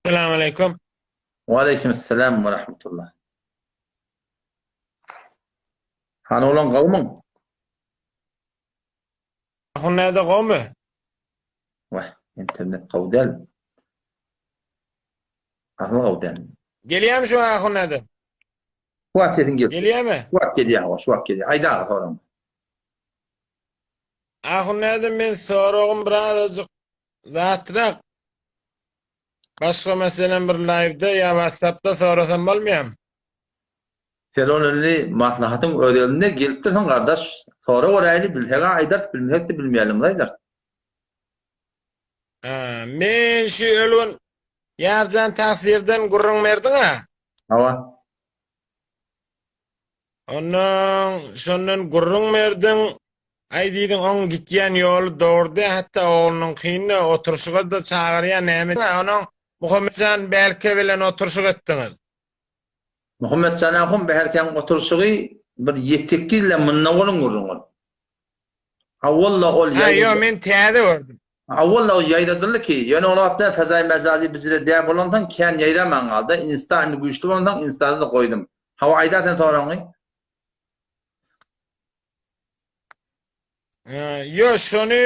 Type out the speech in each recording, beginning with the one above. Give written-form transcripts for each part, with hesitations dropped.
Salam aleýkum. Waleýkim essalam we rahmetullah. Hany oglan gowmyň? Ahun näde gowmy? Wah, internet gowy däl. Asyl gowy däl. Gelýärmi şu ahun näde? Şu wagt sesiň gelip. Gelýärmi? Şu wagt gelýär, hawa, şu wagt gelýär. Aýda aga soragyňy. Ahun näde men soragym birazajyk zatrak. Başga meselem bir live-da ýa WhatsApp-da sorasam bolmaýarmy? Sen ony indi maslahatyň öz elinde gelipdirsiň gardaş. Sora göräýli bilseg-ä aýdarys, bilmesek-de bilmeýänligimizi aýdarys. Ha, men şu ölgün Ýarjan tagsyrdan gürrüň berdiň-ä? Hawa. Ondan şondan gürrüň berdiň. Aý diýdiň oň gitýän ýoly dogry däl, hatda oglunyňkyny oturyşyga-da çagyrýar näme onuň Muhammetjan Bälke bilen oturyşyk etdiňiz. Muhammetjan ahun Bälkäň oturyşygy bir ýedi-sekiz ýyl mundan bolan gürrüň ol. Awwal-da ol Ha ýo men täze gördüm. Awwal-da ol ýaýradyldy ki, ýöne ol wagt men fezaýy mejazy bizire däp bolansoň kän ýaýraman galdy, insta indi güýçli bolansoň instada-da goýdum. Hawa aýdar sen soragyňy. Ýo şony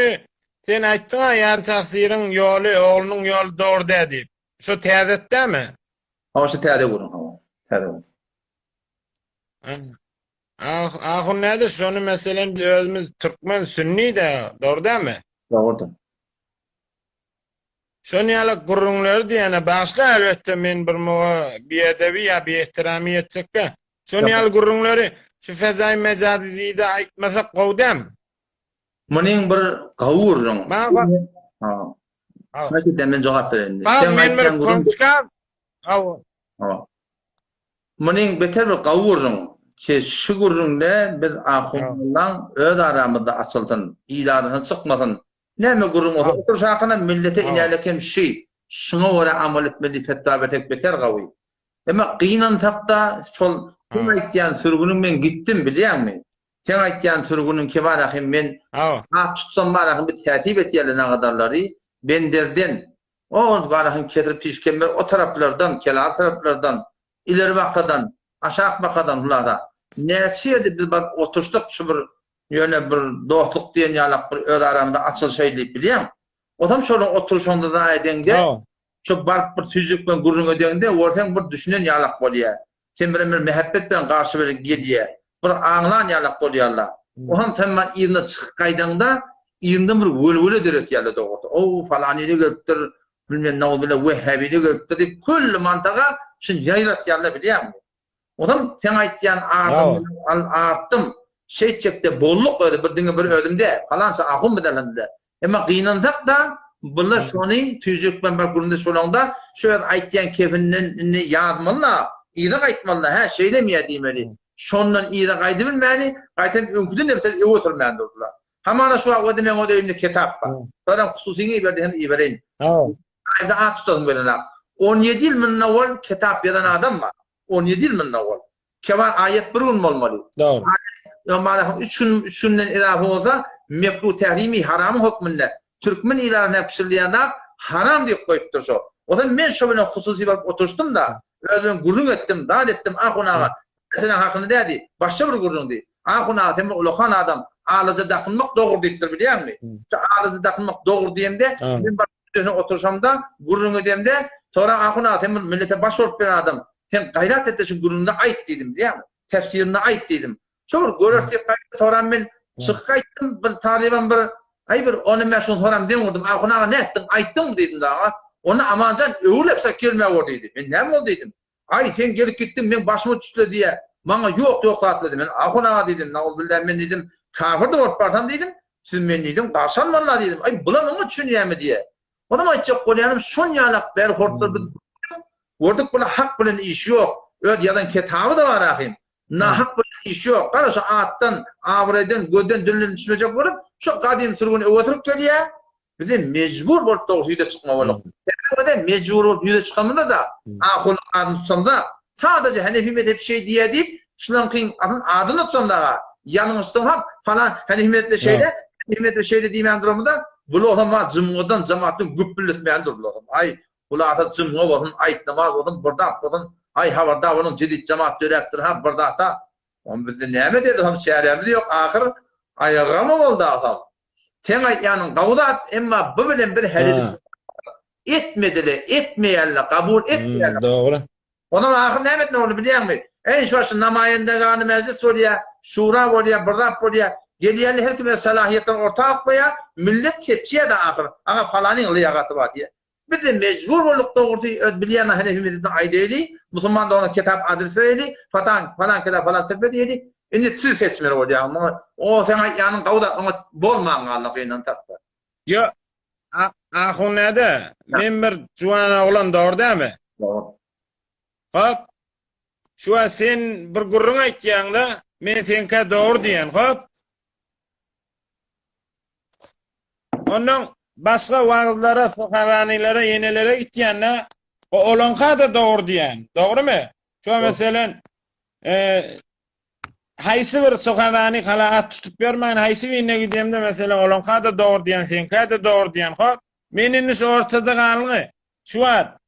sen aýtdyň-a ýar tagsyryň ýoly oglunyň ýoly dogry däl diýip. Şo täze dämi? Hawa şu täze gürrüň hawa. Täze gürrüň. Ah, ahun näde şony meselem biz özümiz türkmen sünni de dogry dämi? Dogrudyr. Şony ýaly gürrüňleri diýene bagyşla elbetde men bir muňa biedebi ýa biehtirami ýetjekkä. Şony ýaly gürrüňleri şu fezaý mejazyda aýtmasak gowy dämi? Munyň bir gowy gürrüň. Maňa Ha. Haýsy men jogap bereýin. Sen men bir konçka Hawa. Hawa. Munyň beter bir gowy gürrüň. Ki şu gürrüňde biz ahunlaň öz aramyzda açylsyn, il arasyna çykmasyn. Näme gürrüň bolsa oturyş hakyna millete inälek hem şi, şuňa görä amal etmeli diýip fetwa bersek beter gawy. Emma gynansakda şol seň aýtýan sürgüniň men gitdim bilýäňmi? Seň aýtýan sürgüniň kebarahym men at tutsam barahym bir täsip etýärler nagadarlary benderden Ol barahym kesir pişkember o taraplardan, kelal taraplardan, ileri bakadan, aşak bakadan hulasa näçe ýerde biz baryp oturyşdyk şu bir ýöne bir dostluk diýen ýalak bir öz aramyzda açylyşaýly diýip bilýäň. Osam şolaryň oturyşyňda zaý edeňde şo baryp bir süýjülik bilen gürrüň edeňde görseň bir düşünen ýalak bolýa. Sen bilen bir mähebbet bilen garşy bir gelýä. Bir aňlan ýalak bolýarlar. Oňam sen bar yzyna çykyp gaýdaňda, yzyndan bir welwele döretýärler dogrusy. Ow, falanyda gelipdir, bilmem nauzubilla wehhabide gelipdir diýip külli mantaga şuny ýaýratýarlar bilýäňmi? Onam seň aýtýan adamyň al artdym. Şeýtjekde bolluk özi bir diňe bir özüm däl. Palança ahun biz elhamdülillah. Emma gynansak-da, bular şony tüýjük bilen bir gürrüňdeş bolaňda, şu öz aýtýan kefinden indi ýazmaly-la, yza gaýtmaly-la, hä, şeýlemi ýa diýmeli. Şondan yza gaýdybilmäni, gaýtam öňküden-de beter öe sürmän durdular. Hamana şu wagt meň öz öýümde ketap bar. Soram hususyňy iber diýseň ibereýin. Aýda at tutasym gelenok. 17 ýyl mundan owal ketap ýazan adam bar. 17 ýyl mundan owal. Kebar aýat bir gün bolmaly. Dogry. Ýa üç gün, üç günden izafa bolsa, mekruh tährimi haramyň hökmünde türkmen ilaryna pişirilýän zat haram diýip goýupdyr şo. Ozal men şo bilen hususy baryp oturyşdym-da, özüm gürrüň etdim, zat etdim, Ahun aga, meseläň hakynda dädi, başga bir gürrüňdi. Ahun aga, sen bir ulakan adam, alaja dakynmak dogry diýipdir bilýäňmi? Şu alaja dakynmak dogry diýemde, men baryp üstesine oturyşamda, gürrüň edemde, soran Ahun aga, sen bir millete baş bolup ýören adam, Sen gaýrat et-de şu gürrüňini aýt diýdim, bilýäňmi? Tefsirini aýt diýdim. Şo bir görer diýip gaýtdy, soran men çykyp gaýtdym, bir talybam bir, aý bir ony men şuny soram deň urdum, Ahun aga nätdiň, aýtdyňmy diýdim daga. Onda Amanjan öwrülip şa gelmä bor diýdi. Men näme boldy diýdim. Aý sen gelip gitdiň, meň başyma düşdüle diýýä. Maňa ýok ýok zatlar diýdi. Men Ahun aga diýdim, nauzubilla men diýdim, kafir-de bolup barsam diýdim, siz men diýdim, garşy almalyla diýdim. Aý bular muňa düşünýämi diýýä. Onuň aýtjak bolýanym şon ýalak berhortlar biz gördük bula hak bilen işi ýok. Öz ýazan kitaby-da bar ahym. Nahak bilen işi ýok. Gara şu atdan, abraýdan, gözden dilden düşmejek bolup, şu gadym sürgün öwe sürüp gelýä. Bize mejbur bolup dogrusy ýüze çykma bolduk. Sebäbi mejbur bolup ýüze çykamyzda-da ahunyň adyny tutsamzak, sadaja Hanefi mezhebi şeý diýýä diýip, şulaňkyň asyl adyny tutsamzak-a, ýalňyşsam hak, falan Hanefi mezhebi şeýle, Hanefi mezhebi şeýle diýmän duramyzda, bular hem bar jymgydan jemaatdan güpbülletmän durdular. Aý, Hulasa jumga bolsun, aýt namaz bolsun, bir zat bolsun, aý habardar boluň jedit jemaat döräpdir ha bir zat-a. Onda bizde näme derdi hom çärämiz ýok ahyr aýagama boldy agam. Seň aýtýanyň gawy zat emma bu bilen biz hezil etmedile etmeýänle kabul etmeýänle. Dogry. Onam ahyr näme etmeli boldy bilýäňmi? Eý şu başda namaýendegany mejlis bolýa, şura bolýa, bir zat bolýa. Gelýänle her kim öz salahyýetlerini orta oklaýa, millet seçýä-de ahyr. Aga falanyň lyýagaty bar diýä. Biz-de mejbur bolduk dogrusy, öz bilýän Hanefi mezhebini aýdaýly, musulman dogana kitap adres bereýli, fatan, falan kitap falan sepe diýeli. Indi siz seçmeli bolýaňyz. Muňa o seň aýtýanyň gowy zat, oňa bolman galdy gynansak-da. Ýo, ahun näde? Men bir juwan oglan, dogry dämi? Dogry. Hop. Şu wagt sen bir gürrüň aýtýaň-da, men seňkä dogry diýen, hop. Ondan başga wagyzlara, sahabanylara, ýenelere gitýände, o olaňka-da dogry diýen. Dogrymy? Şo meselen, e, haýsy bir sahabany halaat tutup ýörmän, haýsy birine gidemde, meselen, olaňka-da dogry diýen, seňkä-de dogry diýen. Hop, men indi şu ortada galgy. Şu wagt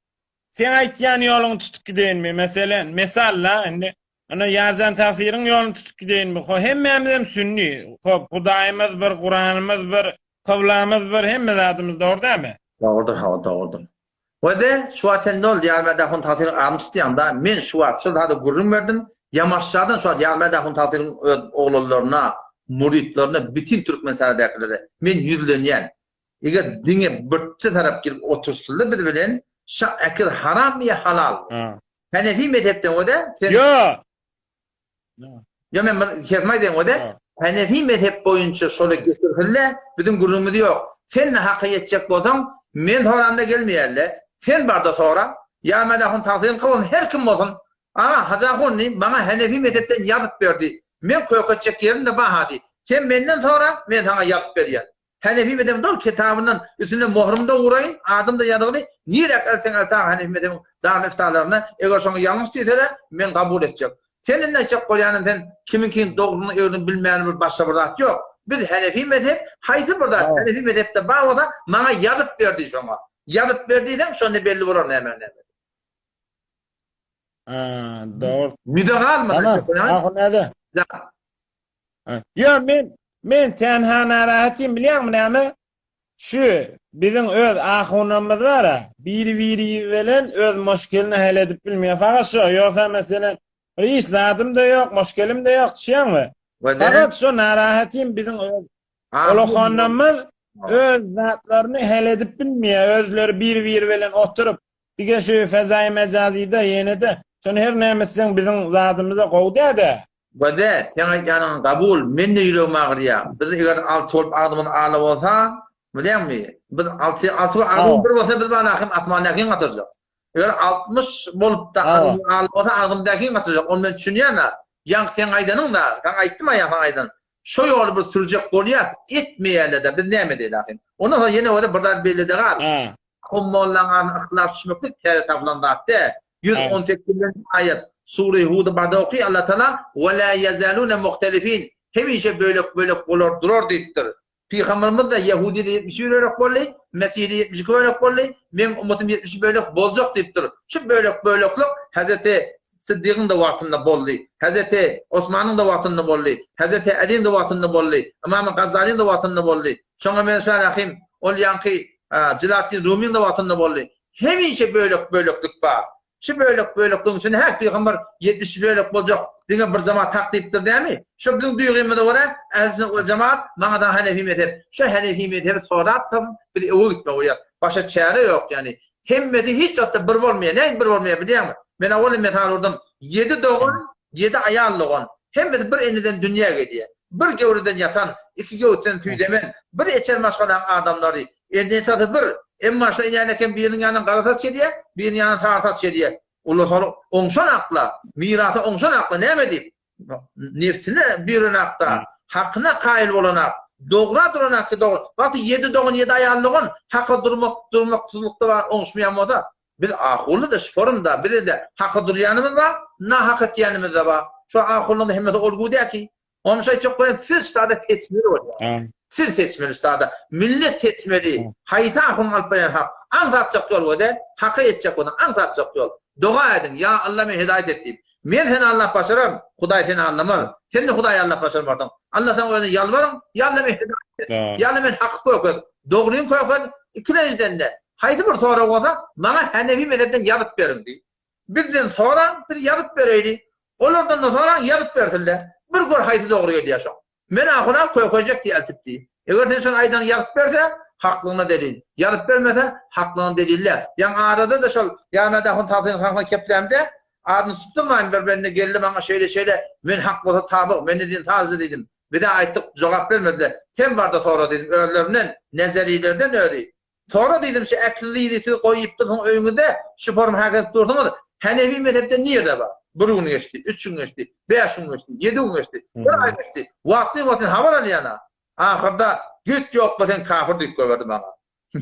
seň aýtýan ýoluňy tutup gideýinmi? Meselen, mesal-la indi. Ana Ýarjan tagsyryň ýoluny tutup gideýinmi? Ho hemmämizem sünni. Hop, Hudaýymyz bir, Kuranymyz bir, kyblamyz bir, hemme zadymyz dogry dälmi? Dogrudyr hawa dogrudyr. Wede şu wagt sen nol Ýarmät ahun tagsyryň adyny tutýaňda men şu wagt şol zady gürrüň berdim Ýamaşjadan şu wagt Ýarmät ahun tagsyryň öz oglanlaryna muritlerine bütin Türkmenistanadakilere men ýüzlenýän eger diňe birçe tarap gelip otursynda biz bilen şa äkir harammy ýa halalmy Hanefi mezhepden o-da sen Ýok. Ýa men bir kesim aýdaýyn o-da Hanefi mezhep boýunça şoly getirsinle biziň gürrüňimiz ýok. Sen nahaka ýetjek bolsaň men soramda gelmeýärle. Sen barda sora. Ýa men ahun tagsyryň kylgyn her kim bolsun. Aga Hajy ahun diý maňa Hanefi mezhepden ýazyp ber diý. Men köketjek ýerim-de bar-ha diý. Sen menden sora men saňa ýazyp berýän. Hanefi mezhebiň doly kitabyndan üstüne mohrumy-da uraýyn, adym-da ýazygly, niräk eltseň elt aga Hanefi mezhebiň darly iftalaryna, eger şoňa ýalňyş diýseler, men kabul etjek. Sen indi aýtjak bolýanyň sen kimiňkiň dogruny egrini bilmäni bir başga bir zat ýok. Biz Hanefi mezhep haýsy bir zat Hanefi mezhepde bar bolsa maňa ýazyp ber diý şoňa. Ýazyp ber diýseň şonda belli bolar nämäň näme. Ha, dogry. Müde galmaz. Tamam. Ahun näde? Ýok men men tenha narahatym bilýäňmi näme? Şu biziň öz ahunymyz bar-a, biri-biri bilen öz muşkelini hal edip bilmeýär. Fakat şo, ýogsa meselen bir hiç zadym-da ýok, muşkelim-de ýok, düşýäňmi? Fakat şo narahatym biziň öz ulahonymyz öz zatlaryny hal edip bilmeýär, özleri biri-biri bilen oturyp Dige şu fezaýy mejazyda ýene-de şony her näme etseň biziň zadymyza gowy däde. Göze, seň aýtýanyň kabul, men-de ýüregim agyrýar. Biz eger alty bolup agzymyz ala bolsa, bilýäňmi, biz alty, alty bolup agzymyz bir bolsa biz bana hem asmandakyny gaçyrjak. Eger 60 bolup-da agzymyz ala bolsa agzymdakyny gaçyrjak. Ony men düşünýän-ä. Ýaňky seň aýdanyň-da, saňa aýtdym-a ýaňky saňa aýdan. Şo ýoly bir sürjek bolýas, etmeýärler-de, biz näme edeýli ahym. Ondan soň ýene göze bir zat bellede gal. Hum mollaň aryna yhtilaf düşmeklik täze tapylan zat däl. 118-nji aýat, Sure Hudy barda oky, Allah Taala, Ve la ýezalune muhtelifin, hemişe bölek-bölek bolar durar diýipdir. Pygamberimiz-de ýehudy-de 71 bölek boldy, mesihi-de 72 bölek boldy, meň ummatym 71 bölek boljak diýipdir. Şu bölek-böleklik Hezreti Syddygyň-da wagtynda boldy, Hezreti Osmanyň-da wagtynda boldy, Hezreti Äliň-de wagtynda boldy, Ymamy Gazzalyň-da wagtynda boldy. Şoňa meňzeş Rahym, ol ýaňky Jilatdin Rumyň-da wagtynda boldy. Hemişe bölek-böleklik bar. Şu bölek-bölekligiň içinde hä, pygamber 70 bölek boljak, diňe bir jemaat hak diýipdir dämi? Şo biziň duýgymyza görä, ähli sünnet we jemaat, maňa-da hanefi mezhep. Şo hanefi mezhebi sorap tapyp, biz öe gitmeli bolýar. Başga çäre ýok ýani. Hemmesi hiç wagtda bir bolmaýar. Näme bir bolmaýar bilýäňmi? Men owal mysal urdum. Ýedi dogan, ýedi aýal dogan. Hemmesi bir eneden dünýä gelýär. Bir göwreden ýatan, iki göwüsden süýdemen, bir eçer maşgalaň adamlary. Ene-atasy bir. Emma şo enäni eken biriniň ýanyndan gara saç gelýär, biriniň ýanyndan sary saç gelýär. Olar soň oňşanakla, mirasa oňşanakla näme diýip? Nebsine bürenakda, hakyna kaýyl bolanak, dogra duranak ki dogry. Wagty ýedi dogan, ýedi aýal dogan haka durmak, durmaksyzlykda bar oňuşmaýan bolsa, biz ahunly-da şu forumda bize-de haka durýanymyz bar, nahak etýänimiz-de bar. Şu ahunlaryň hemmesi ol-bu däl ki. Onuň üçin aýtjak bolýan siz ştada seçmeli bolýar. Siz seçmeli sada. Millet seçmeli. Haýsy ahun alyp barýan hak. Aňsatjak ýol göze, haka ýetjek bolsaň aňsatjak ýol. Doga ediň, ýa Alla meni hidaýat et diýip. Men seni aldap başararyn, Hudaý seni aldamaz. Sen-de Hudaýy aldap başarmarsyň. Alla saňa özüne ýalbaryň, ýa Alla meni hidaýat et. Ýa Alla meni haky kökez, dogryny kökez, ikilenjiden-de haýsy bir sorag bolsa, maňa Hanefi mezhepden ýazyp beriň diý. Bizden soraň, biz ýazyp bereýli. Olardan-da soraň, ýazyp bersinler. Bir gör haýsy dogry gelýär şoň. Men ahuna kökejek diýip eltipdi. Eger sen şony aýdanyňy ýazyp berse, haklygyna delil. Ýazyp bermese, haklygyna delil däl. Ýaňy arada-da şol Ýarmät ahun Tagsynyň hakyna keplämde, adyny tutdurmaýyn bir bende geldi maňa şeýle-şeýle, men hak bolsa tabyg, mende din sadja diýdim. Biz-ä aýtdyk, jogap bermediler. Sen bar-da sora diýdim özlerinden, nezerilerden özi. Sora diýdim şu äkli siz goýupdyrsyň öýüňizde şu form hak edip dursuňyz Hanefi mezhepde nirde bar? Bir gün geçdi, üç gün geçdi, bäş gün geçdi, ýedi gün geçdi, bir aý geçdi. Wagtly wagtyn habar alýana. Ahyrda git ýokka sen kafir diýip goýberdi maňa.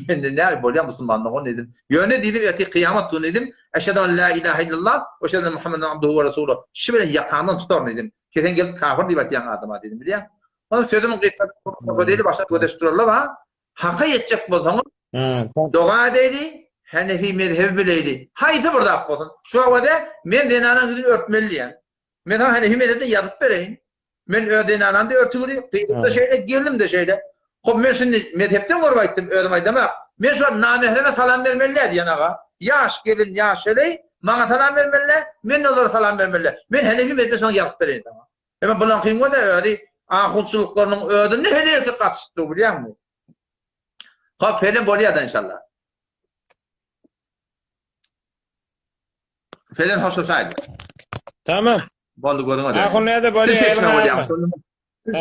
Mende näme bolýa musulmanlyk ony diýdim. Ýöne diýdim ertir kyýamat güni diýdim. Eşhedü en la ilahe illallah we eşhedü enne Muhammeden abduhu we resuluh. Şi bilen ýakaňdan tutaryn diýdim. Ki sen gelip kafir diýip aýtýaň adama diýdim bilýäň. Onuň sözümiň gysgasy başa gözeşip durarlar ha. Haka ýetjek bolsaňyz, doga edeýli, Hanefi mezhebi bileýli. Haýsy bir zat bolsun. Şu wagtda men zenanaň ýüzüni örtmeli diýýän. Men saňa Hanefi mezhebinde ýazyp bereýin. Men öz zenanam-da örtügili, gyzym-da şeýle, gelnim-de şeýle. Hop, men şuny mezhepden görüp aýtdym, özüm aýdamak. Men şu wagt namähreme salam bermeli däl diýen aga. Ýaş gelin, ýaş heleý maňa salam bermeli däl, men-de olara salam bermeli däl. Men Hanefi mezhebinde şony ýazyp bereýin saňa. Emma bulaňkyň bolsa özi ahunçylyklarynyň özünde heleýki gatyşyp dur bilýäňmi? Hop, helen bolýar-da inşallah. Helen hoşlaşaýly. Tamam. Boldy gözüňe degsin. Ahun näde bolýar?